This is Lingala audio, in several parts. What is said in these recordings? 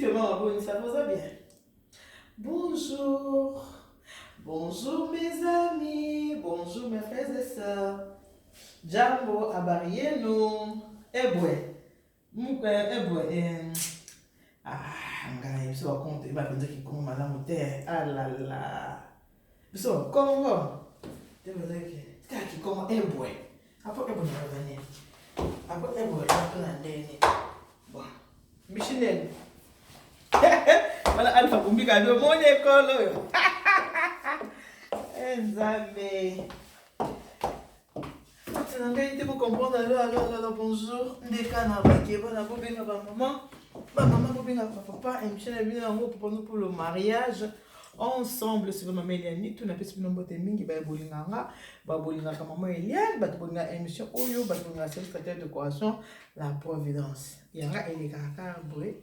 Tika mama boni ça va bien. Bonjour. Bonjour mes amis, bonjour mes frères et sœurs. Jambo habari yenu. Ebwe. Mukwe ebwe eh. Ah ngai biso ba kongo toyeba mpenza kikongo malamu te. Ah la la. Biso ba kongo. Te bazaki. Tika kikongo ebwe. Apo ebwe na loba nini? Apo ebwe na ndenge. Bon. Mbishi nini? Wana Alpha Kumbika abi omoni ekolo oyo. Eh Nzambe. Foti na ngai te bo comprendre alo alo alo alo bonjour ndeka na bake bana bobenga ba maman ba maman bobenga ba papa émission na bino yango papa nous pour le mariage ensemble sur mama Eliane Nitu napesi bino mbote mingi baye bolingaka nga babolingaka mama Eliane bato bolingaka émission oyo bato bolingaka service traiteur décoration la providence yanga elekaka kaka boye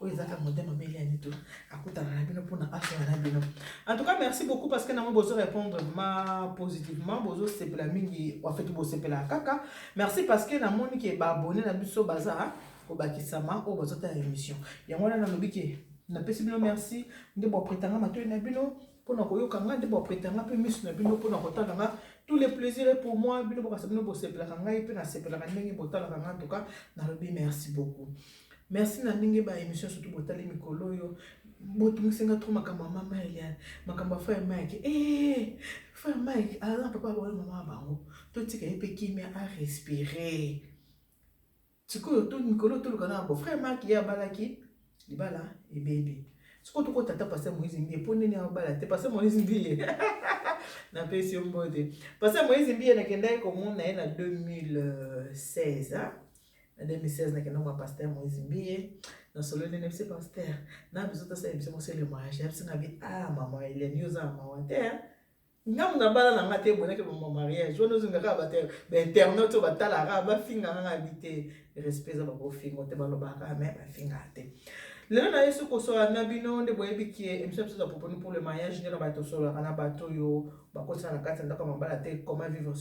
oyo eza kaka modèle mama Eliane to akutana na bino mpona asola na bino. En tout cas merci beaucoup parce que nango bozo répondre ma positivement, bozo sepela mingi, en fait bosepela kaka. Merci parce que namoni ke ba abonné na biso baza kobakisama oyo bazotala émission yango wana. Nalobi ke napesi bino merci nde boapretanga matoi na bino mpona koyoka nga, nde boapretanga mpe miso na bino mpona kotala nga. Tous les plaisirs est pour moi. Bino bokasa bino bosepelaka, ngai mpe nasepelaka ndenge botalaka nga. En tout cas nalobi merci beaucoup, merci na ndenge ba émission surtout botali mikolo oyo. Botungisi nga trop makambo ya mama Eliane, makambo ya frère Mike. Eh, frère Mike aza papa baoyo, mama ya bango, totika ye mpe kimia arespire. Sikoyo to mikolo toluka na bo frère Mike, ye abalaki, libala ebebi. Sikoyo tokota ata pasteur Moïse Mbiye, mpo nini abala te? Pasteur Moïse Mbiye, napesi yo mbote. Pasteur Moïse Mbiye, nakendaki komona ye na 2016. Na 2016 nakenda mwa pasteur Moïse Mbiye, nasololi na biso pasteur na biso, tosala biso mosele mariage ya biso. Na bi ah, mama Eliane, yo oza na mawa te. Ngambu na bala na nga te, bonaki bama mariage wana ozinga kaka bato bainternet oyo batalaka bafingaka nga bi te. Respect eza, bakofinga te, balobaka me bafingaka te. Lelo na ye soki kosola na bino nde boyebi ke émission biso eza proponi pour le mariage, nde na bato tosololaka na bato oyo bakotisa na kati ya ndako ya mabala te, comment vivre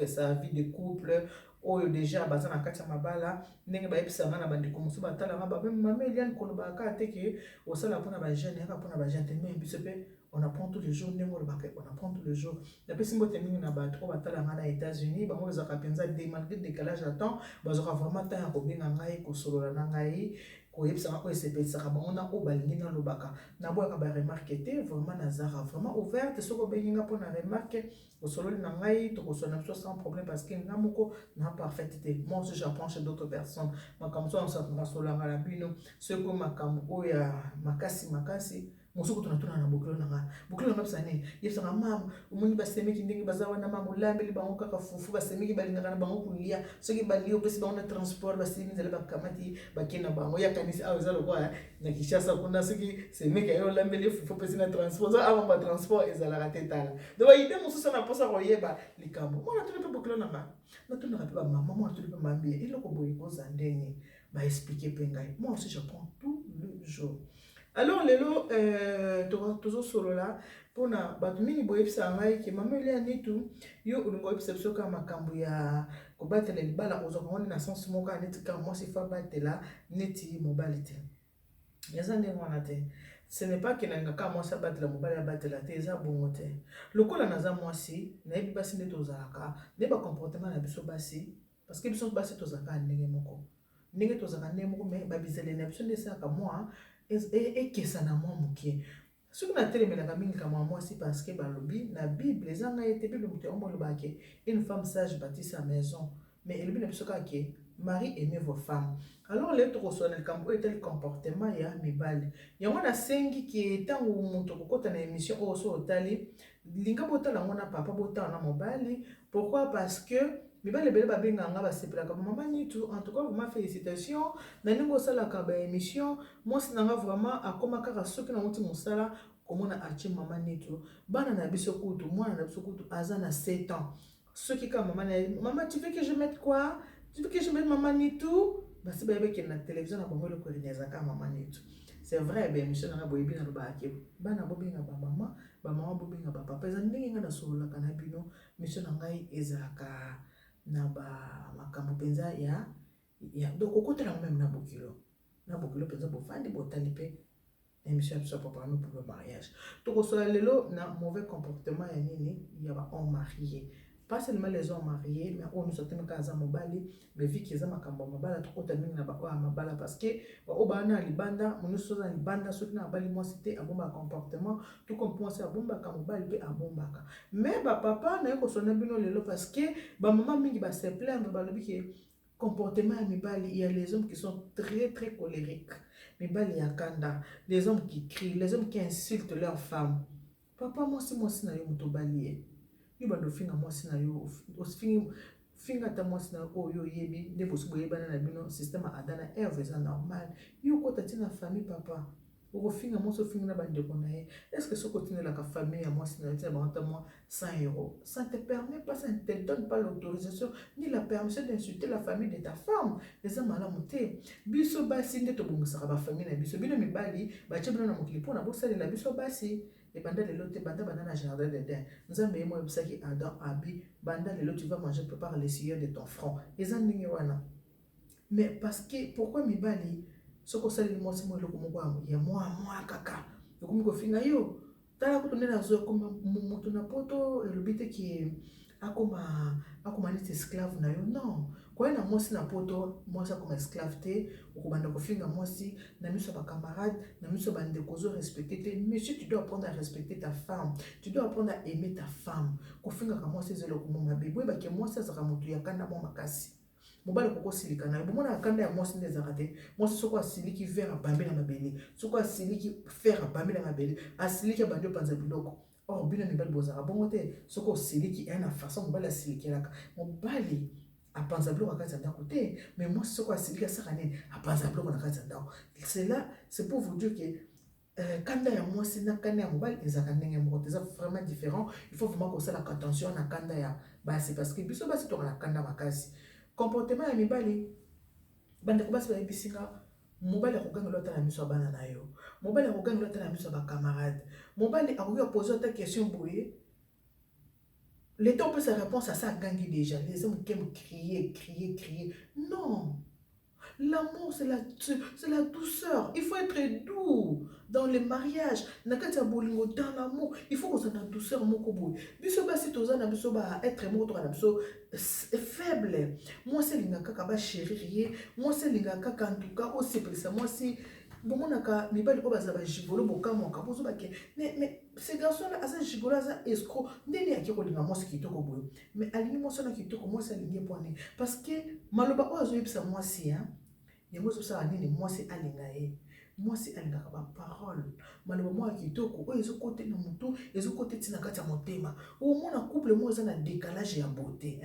sa vie de couple, oyo déjà baza na kati ya mabala. Ndenge bayebisanga na bandeko mosusu batalanga ba mama Eliane, kolobaka kaka te ke osala mpona bajeune, yaka mpona bajeune te, mais biso mpe on apprend tous les jours. Ndenge olobaka, on apprend tous les jours. Napesi mbote mingi na bato oyo batalanga na États-Unis. Bango bazalaka mpenza de malgré décalage ya temps, bazwaka vraiment temps ya kobenga ngai, kosolola na ngai, koyebisanga oyo esepelisaka bango na oyo balingi nalobaka. Naboyaka baremarque te, vraiment nazalaka vraiment ouverte. Soki obengi nga mpona remarque, osololi na ngai, tokosolola na biso sans problème, parce que nga moko na parfaite te. Moi aussi j'apprends chez d'autres personnes. Makambo so nasololaka na bino, soki makambo oyo ya makasi makasi mosusu kutu natuna na bokilo na nga. Bokilo na nga bisa nini? Yebisanga mama, omoni basemeki ndenge baza wana, mama, olambeli bango kaka fufu, basemeki balingaka na bango kolia. Soki balie, opesi bango na transport, basilimi nzela, bakamati, bakei na bango. Yakanisi awa eza lokola na Kinshasa kuna, soki semeki aye, olambeli fufu, opesi na transport. Awa batransport ezalaka te. Tala, donc baide mosusu na mposa koyeba likambo mwana tuni mpe bokilo na nga, natunaka mpe bamama mwana tuni mpe mambie eloko boye koza ndenge baexpliquer mpe ngai. Moi aussi j'apprends tout le jour. Alors lelo tozosolola mpona bato mingi boyebisaka ngai ke mama Elia Nitu, yo olingi oyebisa biso kaka makambo ya kobatela libala, ozwaka ngo nde na sens moko kaka neti kaka mwasi fa batela, neti mobali te. Eza ndenge wana te. Ce n'est pas ke nalinga kaka mwasi abatela, mobali abatela te, eza bongo te. Lokola naza mwasi, nayebi basi nde tozalaka, nde bacomportement na biso basi, parce que biso basi tozalaka ndenge moko, ndenge tozalaka ndenge moko, mais babizaleli na biso nde esalaka mwa ekesana mwa moke. Soki natelemelaka mingi kamwa mwasi, parce que balobi na Bible, eza ngai te, Bible moto yango molobaka ke une femme sage bâtit sa maison, mais elobi na biso kaka ke maris, aimez vos femmes. Alors lelo tokosola na likambo oyo etali comportement ya mibali. Yango nasengi ke ntango moto okokɔta na émission oyo, so otali, linga botala yango na papa, botala na mobali. Pourquoi? Parce que mibali ebele babengaka nga, basepelaka: mama Nitu, en tout cas vraiment félicitation na ndenge osalaka baémission. Mwasi na nga vraiment akoma kaka soki nauti mosala, komona atie mama Nitu. Bana na biso kutu, mwana na biso kutu aza na 7 ans, soki kaka mama na ye: mama, tu veux que je mette quoi? Tu veux que je mette mama Nitu? Basi bayebekende na télévision na bango, eloko elingi ezalaka mama Nitu. C'est vrai, baémission nanga boyebi nalobaka ke bana bobenga bamama, bamama bobenga bapapa. Eza ndenge ngai nasololaka na bino. Mission na ngai ezalaka na bamakambo mpenza ya donc okotela ngo même na bokilo. Na bokilo mpenza bofandi botali mpe émission ya biso ya Préparons pour le mariage. Tokosola lelo na mauvais comportement ya nini ya ba hommes mariés, pas seulement les hommes mariés, mais oyo nyonso atemeka aza mobali. Mais vu que eza makambo ya mabala, tokota mingi na baoyo ya mabala, parce que baoyo baa na libanda, nyonso aza na libanda, soki na abali mwasi te, abombaka comportement, tout comme mwasi abombaka, mobali mpe abombaka. Mais bapapa, naye kosona bino lelo parce que bamama mingi ba se plaindre, balobi ke comportement ya mibali, il y a les hommes qui sont très très colériques, mibali ya kanda, les hommes qui crient, les hommes qui insultent leurs femmes. Papa, mwasi na yo, moto obali ye, yo bando ofinga mwasi na yo, ofingi, finga ata mwasi na yo oyo oyebi nde bosi boyebana na bino, système ya Adam na Eve, eza normal. Yo okota ntina famille, papa, okofinga mwasi, ofingi na bandeko na ye. Est ce que soki otindelaka famille ya mwasi na yo, ntina bango ata mwa 100 euros, ça ne te permet pas, ça ne te donne pas l'autorisation ni la permission d'insulter la famille de ta femme? Eza malamu te. Biso basi nde tobongisaka bafamille na biso. Bino mibali, batie bino na mokili mpona bosalela biso basi. Ebanda lelo te, banda banda na jardin d'Eden. Nzambe ye mo ayebisaki Adam, abi: "Banda lelo, tu vas manger par les sueurs de ton front." Eza ndenge wana. Mais parce que pourquoi mibali, soki osaleli mwasi mwa eloko moko ya mwa mwa kaka, okomi kofinga yo? Tala kutu nde nazwa moto na poto, elobi te ke akoma neti esclave na yo. Non, koya na mwasi na poto, mwasi akoma esclave te. Okobanda kofinga mwasi na miso ya bacamarade, na miso ya bandeko, ozorespecte te. Monsieur, tu dois apprendre à respecter ta femme, tu dois apprendre à aimer ta femme. Kofingaka mwasi eza eloko mo mabe. Boyebake mwasi azalaka motu ya kanda mwa makasi. Mobali akoki osilika na yo, bomonaka kanda ya mwasi nde ezalaka te. Mwasi soko asiliki, verre abambi na mabele, soko asiliki, fer abambi na mabele, asiliki, abandi opanza biloko. Or bino mibali bozalaka bongo te. Soki osiliki, eya na façon mobali asilikelaka. Mobali apanza biloko na kati ya ndako te. Mais mwasi soko asiliki, asaka nini? Apanza biloko na kati ya ndako. Cela, c'est pour vous dire que kanda ya mwasi na kanda ya mobali ezalaka ndenge moko te, eza vraiment différent. Il faut vraiment kosalaka attention na kanda ya basi, parce que biso basi toka na kanda makasi. Comportement ya mibali, bandeko basi bayebisi nga, mobali akogangela ata na miso ya bana na yo, mobali akogangela ata na miso ya bacamarade, mobali akoki kopose ata question boye, le temps opesa réponse, asa agangi déjà. Les hommes qui aiment crier, crier, crier, non. L'amour, c'est la douceur. Il faut être doux dans le mariage. Na kati ya bolingo, dans l'amour, il faut kozala na douceur moko boye. Biso basi toza na biso ba être moko, toka na biso faible. Mwasi alingaka kaka bachérir ye, mwasi alingaka kaka, en tout cas, osepelisa mwasi. Bomonaka mibali oyo baza bagigolo, bokamwaka, bozobake: Mais ce garçon là aza gigolo, aza escroc, ndeni ake kolinga mwasi kitoko boye?" Mais alingi mwasi wana kitoko, mwasi alingi ye nini? Parce que maloba oyo azoyebisa mwasi, yango ezosala nini? Mwasi alinga ye. Mwasi alingaka baparole, maloba moko ya kitoko oyo ezokote na motu, ezokote ntina kati ya motema. Omona couple moko eza na décalage ya beauté,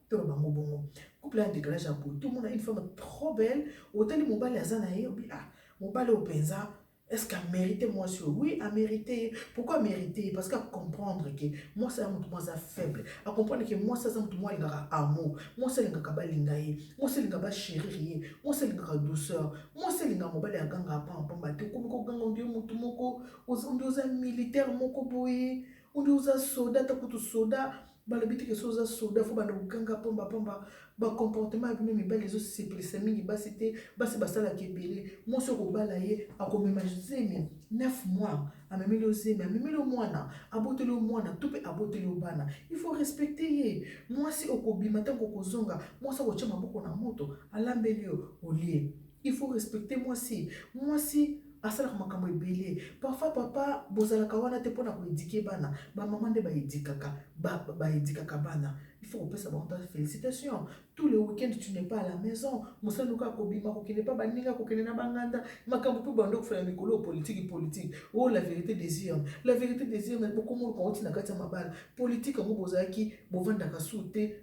to bango bongo, couple ya décalage ya beauté. Omona une femme trop belle, otali mobali aza na ye, obi: "Ah, mobali oyo mpenza, est ce qu'amérite mwasi oyo?" Oui, amérite ye. Pourquoi amérite ye? Parce que acomprendre ke mwasi aza motu moko aza faible, acomprendre ke mwasi aza motu moko alingaka amour, mwasi alingaka balinga ye, mwasi alingaka bachérir ye, mwasi alingaka douceur, mwasi alingaka mobali aganga pambapamba te. Okomi koganga, on dirait motu moko, on dirait oza militaire moko boye, on dirait oza soda. Ata kutu soda, balobi teke so oza soda, faut banda koganga pambapamba. Bacomportement ya bino mibali ezosepelisa mingi basi te. Basi basalaka ebele. Mwasi okobala ye, akomema zemi 9 mois, amemeli yo zemi, amemeli yo mwana, aboteli yo mwana to mpe aboteli yo bana, il faut respecter ye. Mwasi okobima, ntango okozonga, mwasi akotia maboko na moto, alambeli yo, olie. Il faut respecter mwasi. Mwasi asalaka makambo ebele. Parfois, papa, bozalaka wana te mpona koéduquer bana. Bamama nde baéduquaka bana. Il faut kopesa bango ta félicitation. Tous les week-end, tu n'es pas à la maison, mosala oka kobima, kokende mpa baninga, kokende na banganda, makambo mpe bando kofela mikolo oyo, politike, politike oyo, la vérité des urnes, la vérité des urnes. Bokomoluka oti na kati ya mabala, politike yango bozalaki, bovandaka su te.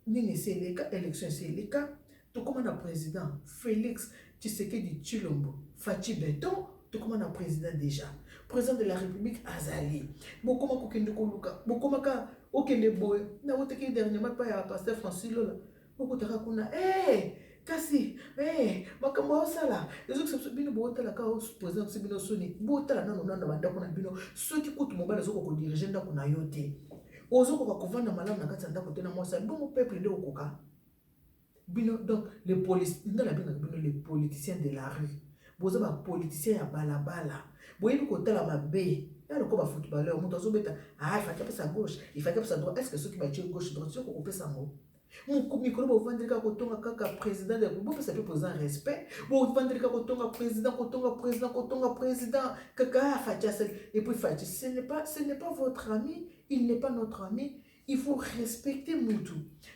Nini esi eleka? Élection esi eleka, tokóma na président Félix Tshisekedi Tshilombo, Fatshi Béton. Tokóma na président déjà, président de la République azali. Bokóma kokende koluka, bokomaka okende boye. Nawutaki dernièrement epai ya pasteur Francis Lola, okutaka kuna, hey, kasi hey, makambo aosala ezokisa biso. Bino botalaka président so bino soni, botala nano nano na bandako na bino. Soki kutu mobali azokoka kodiriger ndako na yo te, ozokoka kovanda malamu na kati ya ndako te na mwasi, bongo peuple nde okoka bino? Donc les police, nga nabengaka bino les politiciens de la rue. Boza ba politiciens ya balabala. Boyebi kotala mabe. Ya lokola ba footballeur, moto azobeta, ah, il fallait apesa gauche, il fallait apesa droite. Est-ce que soki batie gauche droite, soki okopesa yango? Mikolo bovandeli kaka kotonga kaka président de bopesa mpe président respect. Bovandeli kaka kotonga président, kotonga président, kotonga président. Kaka ah, Fatshi asali. Et puis Fatshi, ce n'est pas votre ami, il n'est pas notre ami. Il faut respecter mutu.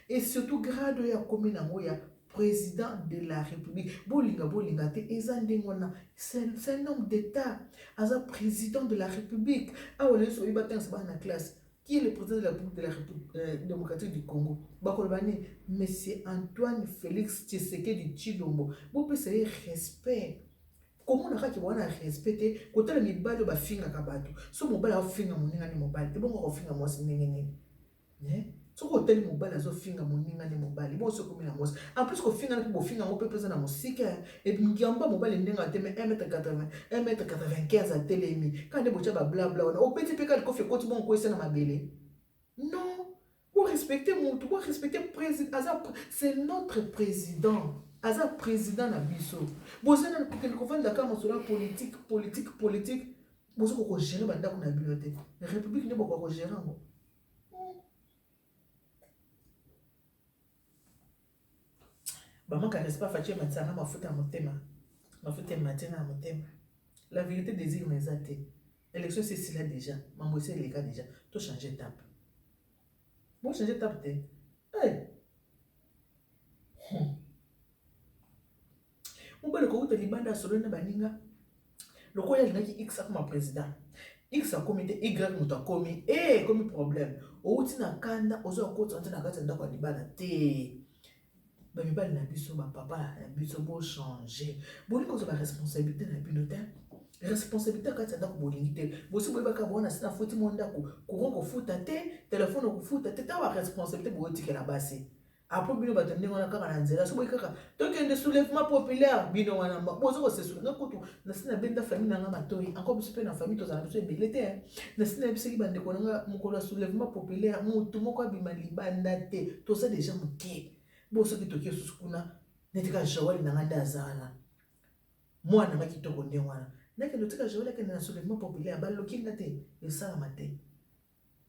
Et surtout grade oyo akomi nango ya président de la République. Bolinga bolinga te, eza ndenge wana. C'est un homme d'État. Aza président de la République. Awa lelo oyebi batangisa bana na classe. Qui est le président de la République de la République démocratique du Congo? Bakoloba nini? Monsieur Antoine Félix Tshisekedi Tshilombo. Bopesa ye respect. Komona kaka wana respect te, kotala mibali oyo bafingaka bato. So mobali aofinga moninga ni mobali, ebongo akofinga mwasi ndenge nini? Soki otali mobali azofinga moninga nde mobali, bongo soki okomi na mwasi, en plus kofinga mpe bofinga yango mpe mpenza na mosika. Ngiamba mobali ndenge atemi 1 mètre 80, 1 mètre 95, atelemi kaka nde botya bablabla wana, obeti mpe kaka likofi ekoti bongo koyesa na mabele. Non, borespecte motu, borespecte président. Aza, c'est notre président, aza président na biso. Boza na kokende kovanda kaka masolo ya politique, politique, politique. Bozokoka kogérer bandako na bino te, république nde bokoka kogérer yango? Bamanque respect. Fatshi ematisanga mafuta ya motema, mafuta ematinga ya motema. La vérité des urnes eza te. Élection esi esila déjà, mambo esi eleka déjà. Tochange étape, bochange étape te. Hey. Mobali kouta libanda, asololi na baninga lokola alingaki X akoma président. X akomi te, Y moto akomi, e ekomi problème. Outi na kanda, ozwa kota te na kati ya ndako ya libala te. Bamibali na biso, bapapa na biso, bochange. Bolingi kozwa baresponsabilité na bino te. Responsabilité ya kati ya ndako bolingi te. Bosi boyebaka bona si nafuti mo ndako, courant kofuta te, telefone kofuta te. Ta baresponsabilité boyotikela basi. Apo bino bato ndenge wana kaka na nzela. So boyi kaka tokende soulèvement populaire, bino wana boza kose nga kutu. Nasi nabenda famille na nga matoi encore. Biso mpe na famille tozala biso ebele te. Nasi nayebisaki bandeko na nga, mokolo ya soulèvement populaire, motu moko abima libanda te. Toza déjà moke. Bo soki tokie susu kuna, neti kaka Joel na nga nde aza wana, mwana nga kitoko ndenge wana, nakende otika Joel akende na soulèvement populaire, baloki nga te. Esalama te.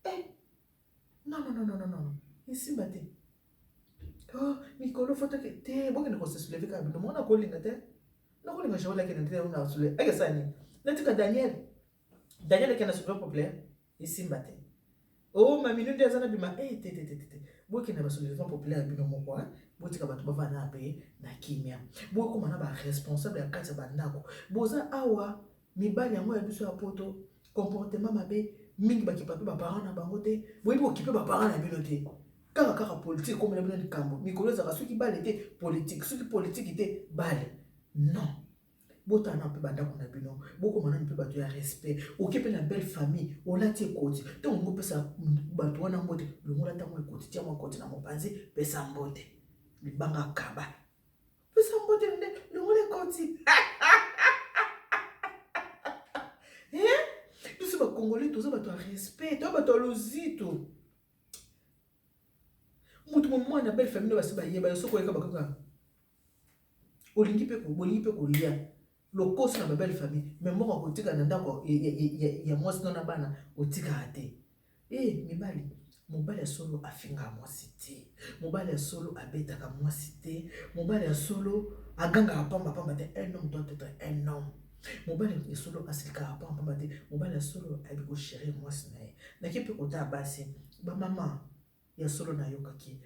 Eh, non, non, non, non, non, esimba te. Oh, mikolo fo toke te, bokende kose soulever kaka bino. Mona kolinga te, nakolinga Joel akende te na soulève. Akesala nini? Natika Daniel, Daniel akende na soulèvement populaire, esimba te. O maminu nde aza na bima e te, te, te, te. Bokende basoulèvement populaire ya bino moko. Botika bato bavanda mpe na kimia. Bokóma na baresponsable ya kati ya bandako. Boza awa mibali yango ya biso ya poto, comportement mabe mingi. Bakipa mpe baparent na bango te. Boyebi kokipe baparent na bino te. Kaka kaka politique ekomela bino likambo. Mikolo ezalaka soki bale te politique, soki politique te bale. Non, botala mpe bandako na bino, bokoma nanu mpe bato ya respect. Oke mpe na belle famille, olati ekoti, ntongo ngo opesa bato wana mbote, longola ntango ekoti, tia mwa ekoti na mopanzi, pesa mbote. Libanga kaba, pesa mbote nde longola ekoti. Biso bakongolais toza bato ya respect, toza bato ya lozito. Motu momwana belle famille basi bayeba yo. Soki oyeka bakaka, olingi mpe, bolingi mpe kolia lokoso na babelle famille, mais moko akotika na ndako ya mwasi no na bana, otikaka te. E mibali, mobali ya solo afingaka mwasi te, mobali ya solo abetaka mwasi te, mobali ya solo agangaka pambapamba te. Un homme doit être un homme. Mobali ya solo asilikaka pambapamba te. Mobali ya solo ayebi kochérir mwasi na ye. Naki mpe kotala basi, bamama ya solo. Nayokaki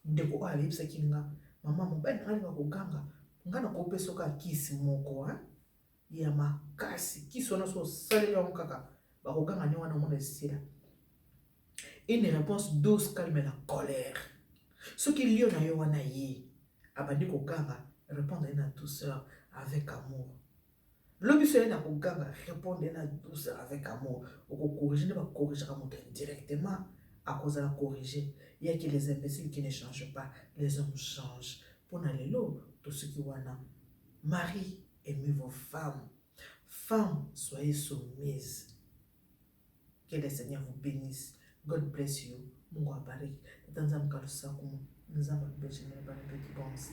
ndeko oyo ayebisaki nga: "Mama, mobali na nga alinga koganga nga, na kopesa oka kisi moko ya makasi. Kisi wana so osaleli yango kaka, bakoganga nde wana omona esila." Une réponse douce calme la colère. Soki lio na yo wana ye abandi koganga, répondre ye na douceur avec amour. Lobi so ye na koganga, répondre ye na douceur avec amour. Okocorrige nde bacorrigeaka moto indirectement, akozala corrigé. Yaki les imbéciles qui ne changent pas, les hommes changent. Mpona lelo tosoki wana. Mari, aimez vos femmes. Femmes, soyez soumises. Que le Seigneur vous bénisse. God bless you. Mungu abariki. Tata Nzambe kalusakumu. Nzambe akubeshe bana mpe kibonsi.